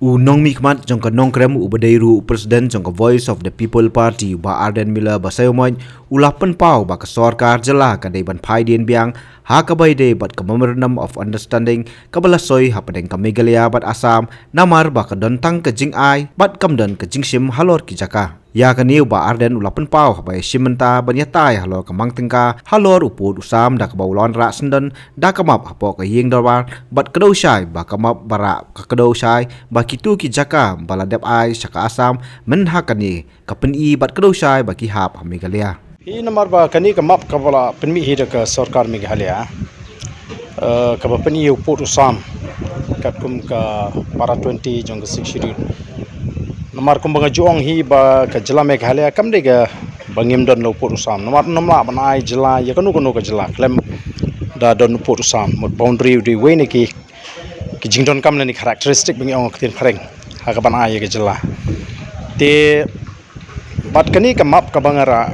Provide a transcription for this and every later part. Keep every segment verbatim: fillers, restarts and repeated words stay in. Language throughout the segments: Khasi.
U nongmihkhmat jong ka Nongkrem uba dei ruh u President jong ka Voice of the People Party, Bah Ardent Miller Basaiawmoit, u la pynpaw ba ka sorkar jylla ka dei ban phai dien biang ha kaba ïadei bad ka Memorandum of Understanding kaba la soi hapdeng ka Meghalaya bad Assam, namar ba ka don tang ka jingai bad kam don ka jingshim halor ki jaka. Ïa kane u Bah Ardent u la pynpaw haba ïashim bynta ban ïatai halor ka mang tyngka halor u pud u sam da kaba u la wanrah syndon da ka map hapoh ka ïing dorbar bad kdew shai ba ka map ba rah ka kdew shai ba kito ki jaka ba la dep ai sha ka Assam, mynta kane ka pyni bad kdew shai ba ki hap ha Meghalaya. Hi namar ba kane ka map kaba la pynmih hi da ka sorkar Meghalaya, eh, kaba pyni u pud u sam katkum ka para twenty jong ka Sixth Schedule. Namar kumba nga ju ong hi ba ka jylla Meghalaya kam dei kaba ngim don la u pud u sam. Namar ym lah ban ai jylla ïa kano kano ka jylla khlem da don u pud u sam. Mut boundary u dei uwei na ki, ki jingdonkam lane ki characteristic ba ngi ong ha ka ktien phareng ha kaban ai ïa ka jylla. Te bad kane ka map kaba nga rah,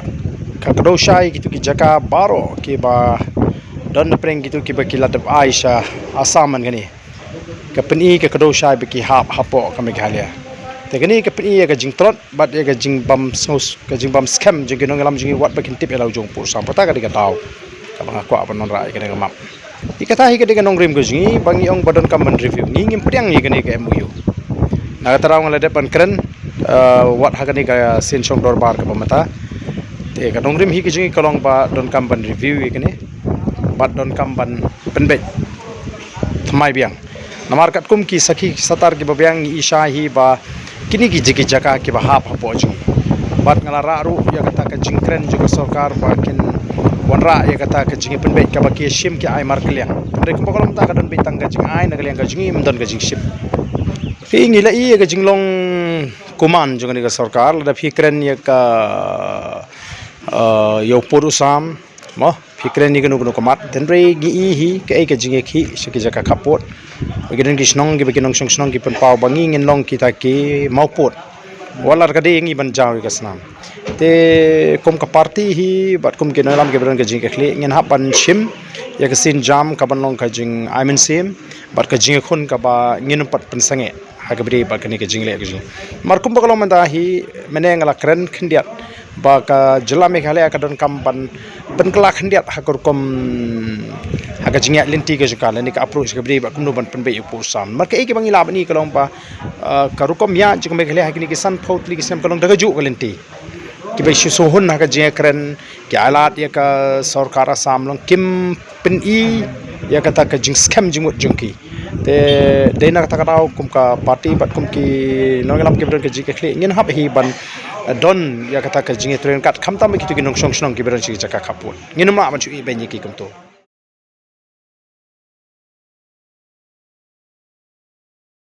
ka kdew shai kito ki jaka baroh kiba don napdeng kito kiba ki la dep ai sha Assam man kane, ka pyni ka kdew shai ba ki hap hapoh ka Meghalaya. Te kane ka pyni ïa ka jingtlot bad ïa ka jingbym sngew, ka jingbym skhem jong ki nongïalam jong ngi wat ba kin tip ïa la u jong u pud u sam. Kata ka dei ka daw kaba nga kwah ban wanrah ïa kane ka map. Ïa kata hi ka dei ka nongrim ka jong ngi ba ngi ong ba donkam ban review. Ngi ngim pdiang ïa kane ka M O U. Na kata daw nga la dep ban kren, eh, wat ha kane ka sien shong dorbar kaba mynta. Te ka nongrim hi ka jong ngi ka long ba donkam ban review ïa kane bad donkam ban pynbeit thymmai biang. Namar katkum ki sakhi ki satar kiba biang ngi i shai hi ba kine ki jaka, jaka kiba hap hapoh jong ngi. Bad nga la rah ruh ïa kata ka jingkren jong ka sorkar ba kin wanrah ïa kata ka jingpynbeit kaba ki shim ki ai markylliang. Hynrei kumba ka long mynta ka don beit tang ka jingai na ka liang ka jong ngi, ym don ka jingshim. Phi ngi la i ïa ka jinglong kuman jong kane ka sorkar lada phi kren ïa ka, eh, ïa u pud u sam. Mo, phi kren ïa kano kano ka mat, hynrei ngi i hi kaei ka jingïakhih sha ki jaka khappud. Ba ki don ki shnong kiba ki nongshong shnong ki pynpaw ba ngi ngin long kita ki mawpud. Wat la ka dei ngi ban jaw ïa ka snam. Te kum ka party hi bad kum ki nongïalam kiba don ka jingïakhih ngin hap ban shim ïa ka sienjam kaban long ka jingai mynsiem bad ka jingïakhun kaba ngin ym pat pynsangeh ha kaba ïadei bad kane ka jingleh ka jong ngi. Namar kumba ka long mynta hi, mynne nga la kren khyndiat ba ka jylla Meghalaya ka donkam ban pynkylla khyndiat ha ka rukom, ha ka jingïaid lynti ka jong ka lane ka approach kaba ïadei bad kumno ban pynbeit ïa u pud u sam. Namar kaei kaba ngi lah ban i ka long ba, eh, ka rukom ïaid jong ka Meghalaya ha kine ki sanphew tylli ki snem ka long da kajuh ka lynti. Kiba shu sngewhun ha ka jingïakren, ki ailad ïa ka sorkar Assam long kim pyni ïa kata ka jingskhem jingmut jong ki. Te dei na kata ka daw kum ka party bad kum ki nongïalam kiba don ka jingïakhih ngin hap hi ban, eh, don ïa kata ka jingïatreilang kat khamtam ïa kito ki nongshong shnong kiba don sha ki jaka khappud. Ngin ym lah ban shu ibeiñ ïa ki kumto.